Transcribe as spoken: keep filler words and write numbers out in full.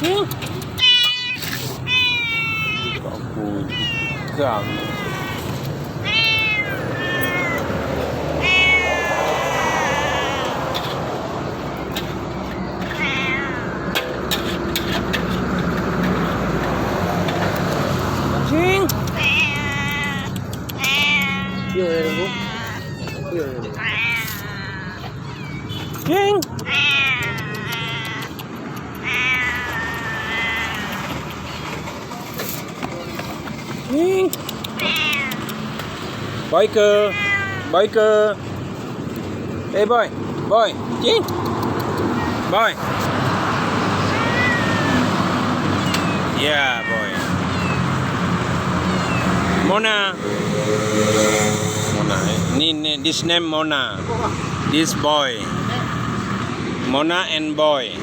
Aku ikan. Cing. Yo, yo, yo. Yo, yo. Cing. Cing. Boy ke? Boy ke? Eh, boy. Boy. Cing. Boy. Yeah, boy. Mona. Mona, eh. Ni, ni, this name Mona. This boy. Mona and boy.